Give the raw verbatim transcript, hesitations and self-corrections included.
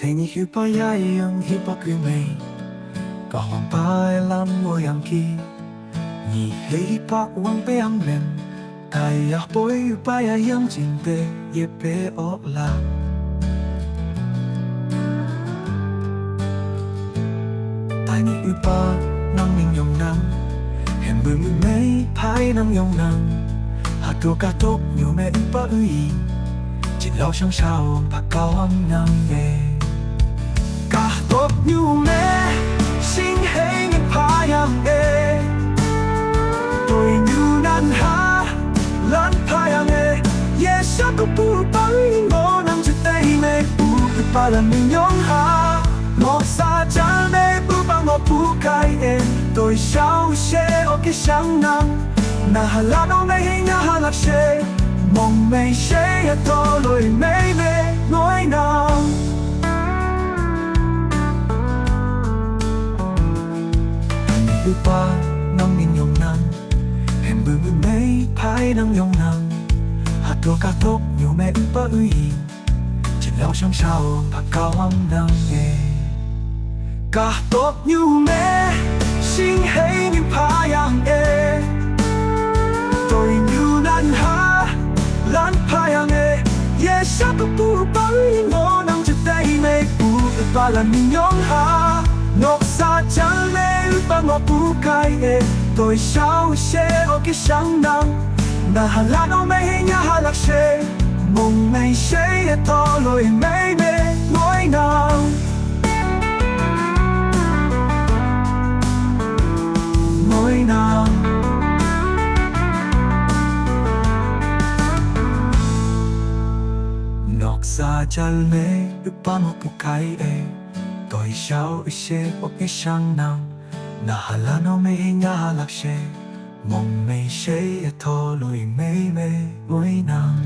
Eni upa yayang hipa kumei. Kahwang pai lam woyang ki. Ni hei hipa wang pe ang lem. Tai yah poi upa yayang jing pe ye pe ok la. Tai ni upa nang ning yong nang. Hem bu mu mei pai nang yong nang. Hatua katok nyu me upa ui. Jin lau shang shao pa kawang nang e. Katok nyu me. Sing hei ni payang e. Toi nyu nan ha. Lan payang e. Ye shang ko pu pa ui mo nang jete me pu upa lan ning yong ha. Mo sa jan me pu pa mo pu kai e. Toi shao she ok shang nang. Na hala no me hei na halak she. Mong mei she ya to loi mei me ngoi nang. Upa nang ning yong nang. Hem bu mu mei pai nang yong nang. Hatua katok nyu me upa ui. Jin lau shang shao pa kawang nang e. Katok nyu me. Sing hei ni payang e. Toi nyu nan ha. Lan payang e. Ye shang ko pu pa ui mo nang jete me pu upa lan ning yong ha. Nok sa jan me upa mo pu kai e. Toi shao she ok shang nang. Na hala no me hei na halak she. Mong mei she ya to loi mei me ngoi nang. Ngoi nang. Nok sa jan me upa mo pu kai e. Toi shao she ok shang nang. Na hala no me hei na halak she. Mong mei she ya to loi mei me ngoi nang.